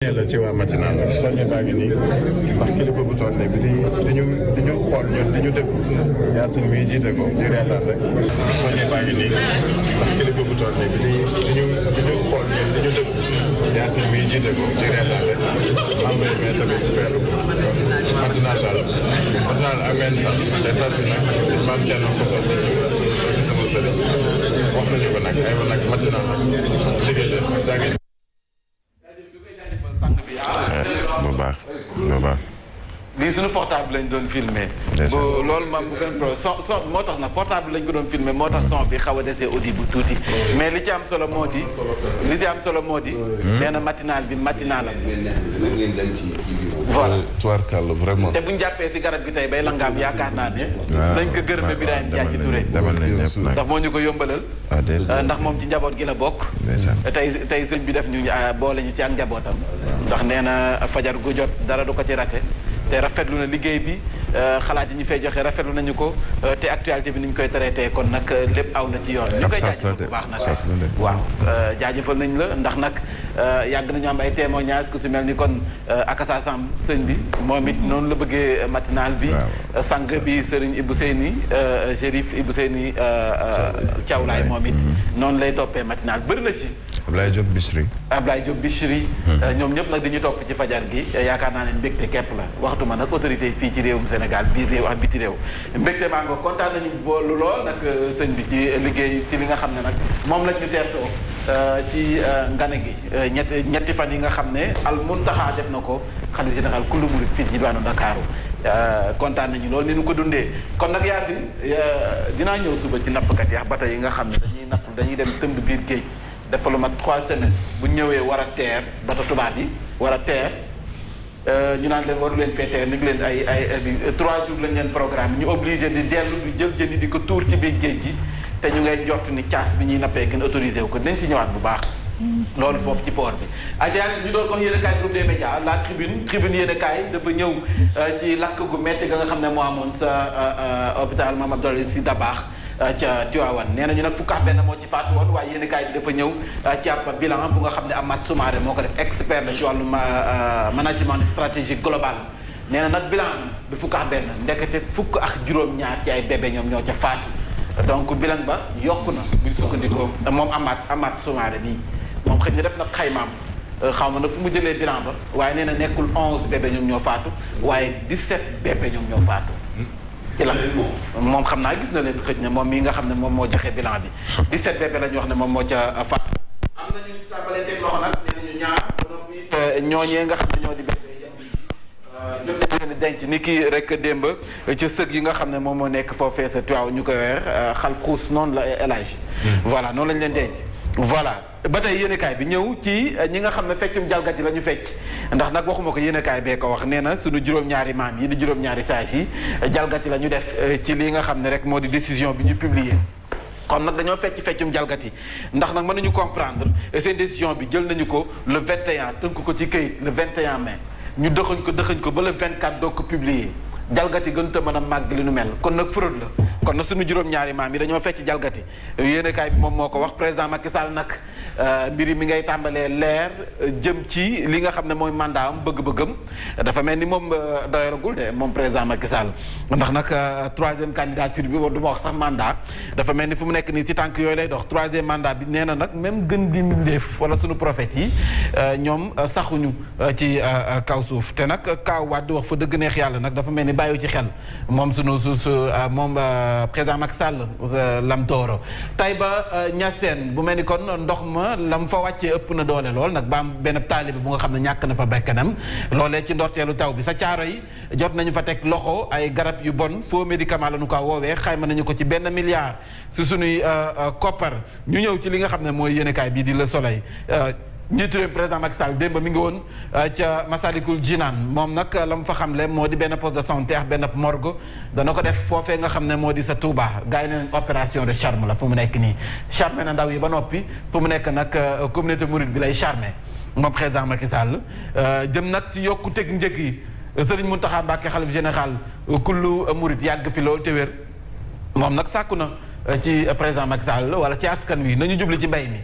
soññee la ci waa matinal la soññee baa ngi nii ndax kilifa bu toll nii bi di ñu xool ñun di ñu dégg Yacine muy jiite ko di reetaan rek soññee baa ngi nii ndax kilifa bu toll nii bi di ñu xool ñun di ñu dégg Yacine muy jiite ko di reetaan rek membre mais tamit feelu matinal daal matinal am ngeen sas te sas bi nag maam Thierno ko soñ sama sëriñ wax nañu ko nag aywa nag matinal nag liggéey leen ak daa bu baax bu baax. lii suñu portable lañ doon filmé. loolu moom bu gën pro son moo tax nag portable lañ ko doon filmé moo tax son bi xaw a desee audio bu tuuti. mais li ci am solo moo di. nee na matinal bi matinalam. voilà tubaarkàlla vraiment. te bu ñu jàppee si garab gi tey bay langaam yaakaar naa ne. dañ ko gërëme Birahim Diadji Touré. ndax moo ñu ko yombalal. ndax moom ci njaboot gi la bokk. tey sëñ bi def ñu boole ñu ci ak njabootam. ndax nee na fajar gu jot dara du ko ci raté. te rafetlu na liggéey bi xalaat yi ñu fay joxe rafetlu nañu ko te actualité bi ni ñu koy traité kon nag lépp aw na ci yoon. ñu koy jaajëfal bu baax nag waaw jaajëfal nañ la ndax nag yàgg nañu am ay témoignages ku si mel ni kon Akassa Samb sëñ bi moom it noonu la bëggee matinal bi. sang bi Serigne Ibou Seyni Chérif Ibou Seyni Thiawlaay moom it noonu lay toppee matinal bëri na ci. Ablaye Diop Bichri. ñoom ñëpp nag dañuy topp ci fajar gi yaakaar naa ne mbégte képp la waxtuma nag autorité fii ci réewum Sénégal biir réew ak biti réew mbégte maa nga kontaan nañu boolu lool nag sëñ bi ci liggéey ci li nga xam ne nag moom lañ ñu teertoo ci ngane gi ñetti fan yi nga xam ne al muntaxa def na ko xalifa général kullu murid fii ci diwaanu Ndakaaru kontaan nañu lool ni ñu ko dundee kon nag Yacine dinaa ñëw suba ci nappkat yi ak bato yi nga xam ne dañuy napp dañuy dem tëmb biir géej dafa lu mat 3 semaines bu ñëwee war a teer bato tubaab yi war a teer ñu naan leen waru leen fee teer ni ngi leen ay 3 jours lañ leen programme ñu obligé di dellu di jël jën yi di ko tuur ci biir géej gi te ñu ngay jot ni caas bi ñuy nappee kenn autorisé wu ko dinañ ci ñëwaat bu baax loolu foofu ci port bi Adja ñu doon wax yéen a kaay groupe des médias la tribune yéen a kaay dafa ñëw ci lakk gu metti ga nga xam ne moo amoon sa hôpital Mame Abdoulaye Sy Dabakh ca Tivaouane nee nañu nag fukk ak benn moo ci faatu woon waaye yéen kaay bi dafa ñëw ci ab bilan bu nga xam ne Amath Soumaré moo ko def expert la ci wàllu management stratégique global nee na nag bilan bi fukk ak benn ndekete fukk ak juróom-ñaar ci ay bébé ñoom ñoo ca faatu donc bilan ba yokku na buñ sukkandikoo moom Amath Soumaré bii moom xëy na def nag xaymaam xaw ma nag fu mu jëlee bilan ba waaye nee na nekkul 11 bébé ñoom ñoo faatu waaye 17 bébé ñoom ñoo faatu ci la moom xam naa gis na leen xëj na moom mii nga xam ne moom moo joxe bilan bi 17 bébé la ñu wax ne moom moo ca faatu am nañu si tàmbalee teg loxo nag nee nañu ñaar ba noppi ñooñee nga xam ne ñoo di bébé jot nañu leen denc ni kii rek démb ca sëg yi nga xam ne moom moo nekk foofee sa tuwaaw ñu koy weer xal xuus noonu la élage voilà noonu lañ leen denc voilà ba tey yéenekaay bi ñëw ci ñi nga xam ne feccum jalgati la ñu fecc ndax nag waxuma ko yéenekaay bee ko wax nee na suñu juróom-ñaari maam yi di juróom-ñaari sages yi jalgati la ñu def ci li nga xam ne rek moo di décision bi ñu publier kon nag dañoo feccum jalgati ndax nag mën nañu comprendre seen décision bi jël nañu ko le 21 tënk ko ci këyit le 21 mai ñu dëxëñ ko ba le 24 doog ko publier jalgati gën te mën a màgg li nu mel kon nag fraude la kon nag suñu juróom-ñaari maam yi dañoo fecc jalgati yéenekaay bi moom moo ko wax président Macky Sall nag mbir mi ngay tàmbalee leer jëm ci li nga xam ne mooy mandat am bëgg-bëggam dafa mel ni moom doyalagul de moom président Macky Sall ndax nag 3e candidature bi du ma wax sax mandat dafa mel ni fu mu nekk nii ci tànk yooyu lay dox 3e mandat bi nee na nag même gën gi mbindeef wala suñu prophète yi ñoom saxuñu ci kaw suuf te nag Kaaw Wade wax fa dëgg neex yàlla nag dafa mel ni bàyyi ci xel moom moom président Macky Sall lam tooro Taïba Niassène bu mel ni kon ndox ma lam fa wàccee ëpp na doole lool nag ba am benn taalibe bu nga xam ne ñàkk na fa bekkanam loolee ci ndorteelu taw bi sa caaro yi jot nañu fa teg loxo ay garab yu bon faux médicament la ñu ko woowee xayma nañu ko ci $1 milliard si suñuy koppar ñu ñëw ci li nga xam ne mooy yéenekaay bii di Le Soleil njiitu réew président Macky Sall démb mi ngi woon ca Massalikul Jinaan moom nag la mu fa xamle moo di benn poste de santé ak benn morgue dana ko def foofee nga xam ne moo di sa Touba gars yi ne nañ opération de charme la fu mu nekk nii charme na ndaw yi ba noppi fu mu nekk nag communauté mouride bi lay charmer moom président Macky Sall jëm nag ci yokku teg njëg yi Serigne Mountakha Mbacké xalif général kullu mouride yàgg fi loolu te wér moom nag sàkku na ci président Macky Sall wala ci askan wi nañu jubli ci mbay mi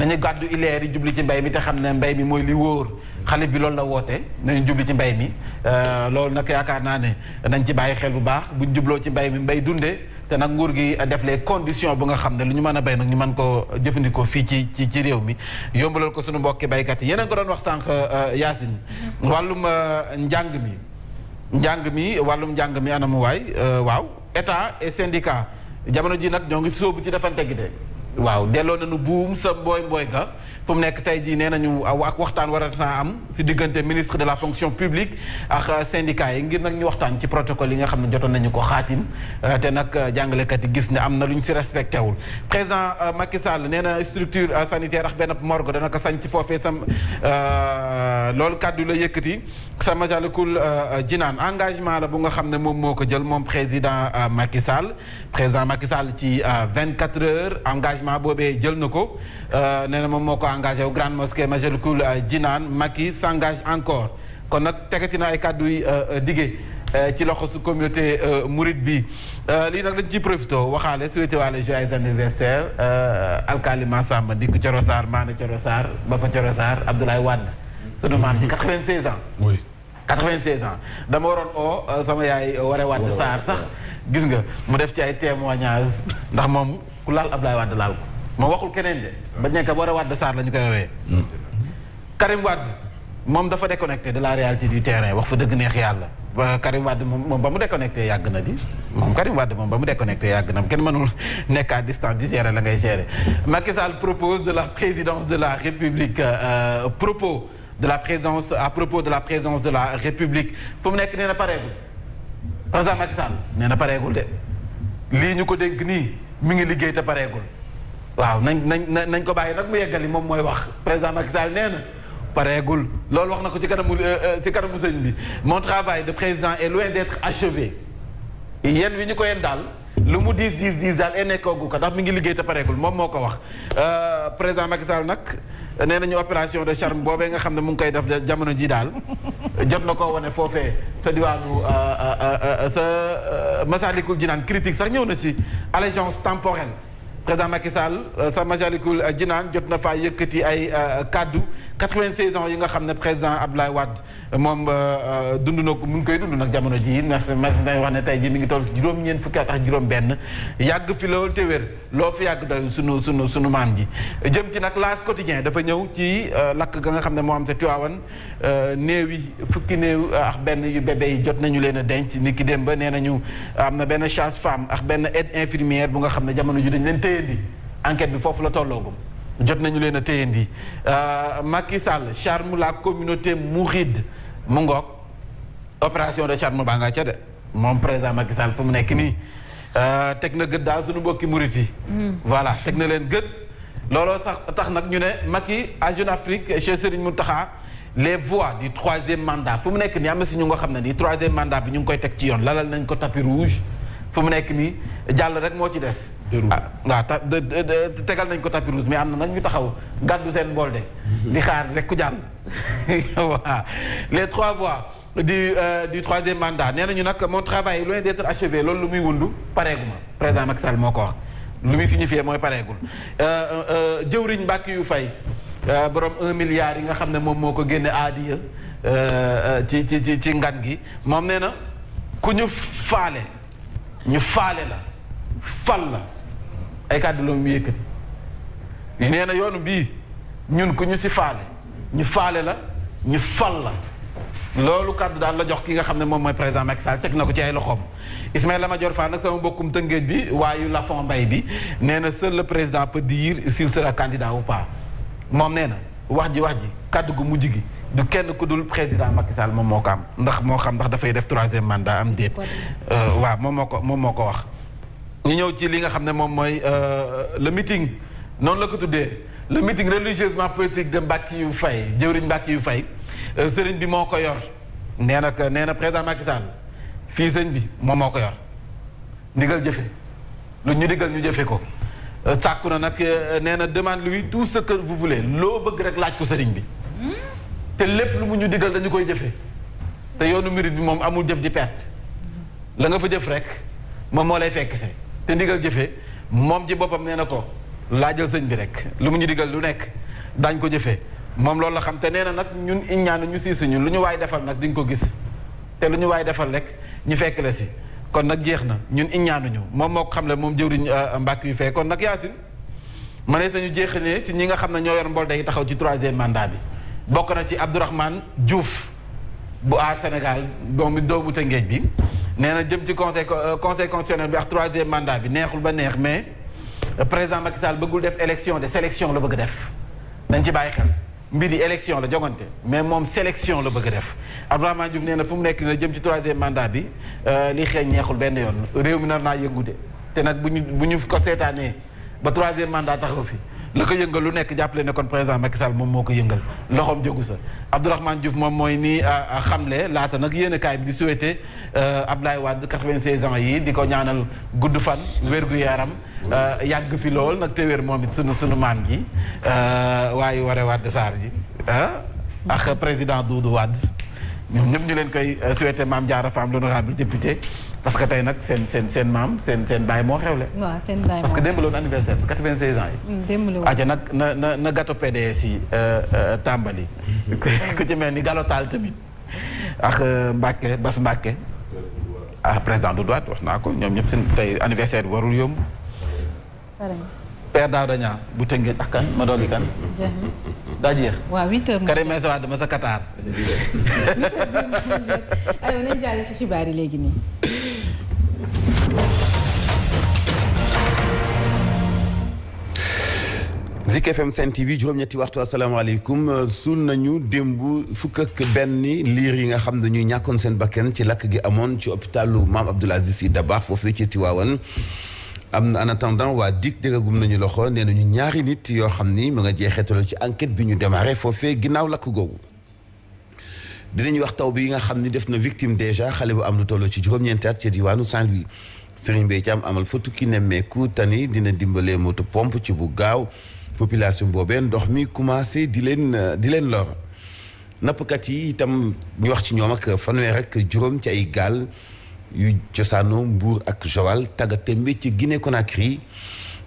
nañu gàddu ileer yi jubli ci mbay mi te xam ne mbay mi mooy li wóor xalif bi loolu la woote nañu jubli ci mbay mi loolu nag yaakaar naa ne nañ ci bàyyi xel bu baax buñ jubloo ci mbay mi mbay dundee te nag nguur gi def les conditions bu nga xam ne lu ñu mën a béy nag ñu mën koo jëfandikoo fii ci réew mi yombalal ko suñu mbokki baykat yi yeneen ko doon wax sànq Yacine wàllum njàng mi anamu waay waaw état et syndicat jamono ji nag ñoo ngi sóobu ci defante gi de waaw delloo nañu buum sa mbooy ga fu mu nekk tey jii nee nañu ak waxtaan war naa am si diggante ministre de la fonction publique ak syndicat yi ngir nag ñu waxtaan ci protocole yi nga xam ne jotoon nañu ko xaatim te nag jàngalekat yi gis ne am na lu ñu si respecté wul. président Macky Sall nee na structure sanitaire ak benn morgue dana ko sañ ci foofee sam loolu kàddu la yëkkati sa Majalikul Jinaan engagement la bu nga xam ne moom moo ko jël moom président Macky Sall ci 24 heures engagement boobee jël na ko nee na moom moo ko engagé wu grande mosquée Majalikul Jinaan Macky s'engage encore kon nag tegati na ay kàddu yi dige ci loxo su communauté mouride bi lii nag dañ ciy profité waxaale souhaité waale joyeux anniversaire alkaali Massamba Ndik Coro Sarr Maane Coro Sarr Bapa Coro Sarr Abdoulaye Wade sunu maam ji 96 ans. oui 96 ans dama waroon sama yaay Waré Wade Sarr sax gis nga mu def ci ay témoignages ndax moom ku laal Abdoulaye Wade laal ko. moom waxul keneen de ba nekk Waré Wade Sarr la ñu koy woowee. Karim Wade moom dafa déconnecté de la réalité du terrain wax fa dëgg neex yàlla Karim Wade moom ba mu déconnecté yàgg na di Karim Wade moom ba mu déconnecté yàgg na kenn mënul nekk à distance di gérer la ngay gérer. Macky Sall propose de la présidence de la République à propos de la présidence de la République fu mu nekk nee na pareegul président Macky Sall nee na pareegul de lii ñu ko dégg nii mi ngi liggéey te pareegul. waaw nañ ko bàyyi nag mu yeggali moom mooy wax président Macky Sall nee na pareegul loolu wax na ko ci kanamu sëñ bi mon travail de président est loin d'être achevé yéen wi ñu ko yéen daal lu mu diis daal nekkoogu ko ndax mi ngi liggéey te pareegul moom moo ko wax président Macky Sall nag nee nañu opération de charme boobee nga xam ne mu ngi koy def jamono ji daal jot na koo wane foofee sa diwaanu sa Masalikul Jinaan critique sax ñëw na ci allégeance temporelle président Macky Sall sa Majalikul Jinaan jot na faa yëkkati ay kaddu 96 ans yi nga xam ne président Abdoulaye Wade moom dund na ko mu ngi koy dund nag jamono jii merci nañ wax ne tey jii mi ngi toll si juróom-ñeent fukki at ak juróom-benn yàgg fi loolu te wér loo fi yàgg doy sunu maam ji. jëm ci nag L'As quotidien dafa ñëw ci lakk ga nga xam ne moo am sa Tiwaawan néew yi fukki néew ak benn yu bébé yi jot nañu leen a denc ni ki dem ba nee nañu am na benn sage-femme ak benn aide infirmière bu nga xam ne jamono ji dañ leen téyandi enquête bi foofu la tolloogum. jot nañu leen a téyandi Macky Sall charme la communauté mouride mu ngoog opération de charme baa nga ca de moom président Macky Sall fu mu nekk nii teg na gët daal suñu mbokki murit yi voilà teg na leen gët looloo sax tax nag ñu ne Macky à Jeune Afrique chez Serigne Mountakha les voies du troisième mandat fu mu nekk nii am na si ñu nga xam ne nii troisième mandat bi ñu ngi koy teg ci yoon lalal nañ ko tapis rouge fu mu nekk nii jàll rek moo ci des waaw tegal nañ ko tapis rouge mais am na nag ñu taxaw gàddu seen mbool de di xaar rek ku jàll waaw les trois voies du troisième mandat nee nañu nag mon travail est loin d'être achevé loolu lu muy wundu pareeguma président Macky Sall moo ko wax lu muy signifié mooy pareegul jëwriñ Mbàkke yu fay borom 1 milliard yi nga xam ne moom moo ko génne aadiya ci ngan gi moom nee na ku ñu faale la fal la ay kàddu la mu yëkkati nee na yoonu bii ñun ku ñu si faale ñu faale la ñu fal la loolu kàddu daal la jox ki nga xam ne moom mooy président Macky Sall teg na ko ci ay loxoom Ismaïla Madior Fall nag sama mbokkum tëngéej bi waayu Lafon Mbaye bi nee na seul le président peut dire s'il sera candidat ou pas moom nee na wax ji kàddu gu mujj gi du kenn ku dul président Macky Sall moom moo ko am ndax moo xam ndax dafay def troisième mandat am déet waaw moom moo ko wax ñu ñëw ci li nga xam ne moom mooy le meeting noonu la ko tuddee le meeting religieusement politique de Mbackiou Faye jëwriñ Mbackiou Faye sëriñ bi moo ko yor nee na président Macky Sall fii sëñ bi moom moo ko yor ndigal jëfe lu ñu digal ñu jëfe ko sàkku na nag nee na demande lui tout ce que vous voulez loo bëgg rek laaj ko sëriñ bi te lépp lu mu ñu digal dañu koy jëfe te yoonu mérite bi moom amul jëf di perte la nga fa jëf rek moom moo lay fekk se te ndigal jëfe moom ci boppam nee na ko laajal sëñ bi rek lu mu ñu digal lu nekk daañ ko jëfee moom loolu la xam te nee na nag ñun iññaanu ñu siisuñu lu ñu waay defal nag di nga ko gis te lu ñu waay defal rek ñu fekk la si kon nag jeex na ñun iññaanuñu moom moo ko xam le moom jëwriñ mbàkk yu fee kon nag Yacine mënees nañu jeexalee si ñi nga xam ne ñoo yor mbol day taxaw ci 3e mandat bi bokk na ci Abdourahmane Diouf bu aar Sénégal doomu Tëngéej bi nee na jëm ci conseil constitutionnel bi ak 3e mandat bi neexul ba neex mais président Macky Sall bëggul def élection de sélection la bëgg def dañ ci bàyyi xel mbir yi élection la jogante mais moom sélection la bëgg def Abdourahmane Diouf nee na fu mu nekk na jëm ci 3e mandat bi li xeeñ neexul benn yoon réew mi nar naa yëngu de te nag bu ñu ko seetaanee ba 3e mandat taxaw fi la ko yëngal lu nekk jàppale ne kon président Macky Sall moom moo ko yëngal loxoom jógu sa Abdourahmane Diouf moom mooy nii xamle laata nag yéen kaay bi di souhaité Abdoulaye Wade 96 ans yi di ko ñaanal gudd fan wér-gu-yaram yàgg fi lool nag te wér moom it sunu maam ji waaye Waré Wade Sarr ji ak président Doudou Wade ñoom ñëpp ñu leen koy souhaité Mame Diarra Fam l'honorable député parce que tey nag seen maam seen baay moo xewle. waaw seen baay parce que démb la woon anniversaire 96 ans yi. démb la woon aja nag na gâteau PDS yi tàmbali. ku ci mel ni Galotal tamit ak Mbacke Bas Mbacke. président du droit wax naa ko ñoom ñëpp seen tey anniversaire bi warul yomb. Père Daouda Niang bu Tëngéej ak kan ma dolli kan. jeex daa jeex. waaw 8h. Karim Meïssa Wade dama sa Qatar. 8h aywa nañ jàll si xibaar yi léegi nii. Zik FM Sen TV juróom-ñetti waxtu asalaamaaleykum suul nañu démb fukk ak benn liir yi nga xam ne ñuy ñàkkoon seen bakkan ci lakk gi amoon ci hôpitalu Maam Abdoul Aziz Sy Dabakh foofee ci Tivaouane. am na en attendant waa DIC déggagum nañu loxo nee nañu ñaari nit yoo xam ni mu nga jeexeetal ci enquête bi ñu démarré foofee ginnaaw lakk googu. dinañu wax taw bi nga xam ni def na victime déjà xale bu am lu toll ci juróom-ñeenti at ci diwaanu Saint-Louis Serigne Mbaye Thiam amal fa tukki nemmeeku tani dina dimbalee moto pompe ci bu gaaw population boobee ndox mi commencé di leen lor. nappkat yi itam ñu wax ci ñoom ak fanweer ak juróom ci ay gaal. yu cosaano Mbuur ak Joal tàggatémbe ci Guinée Conakry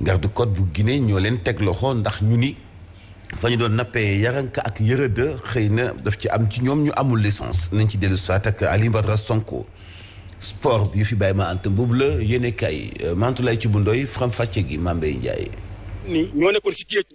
garde côte bu Guinée ñoo leen teg loxo ndax ñu ni fa ñu doon nappee yaranka ak yërëda xëy na daf ci am ci ñoom ñu amul licence nañ ci dellu soit ak Ali Badara Sonko sport bi yu fi bàyyi ma antam boobu la yéene kay Mantoulaye ci bu ndoy faram fàcce gi Mambey Ndiaye ni ñoo nekkoon si géej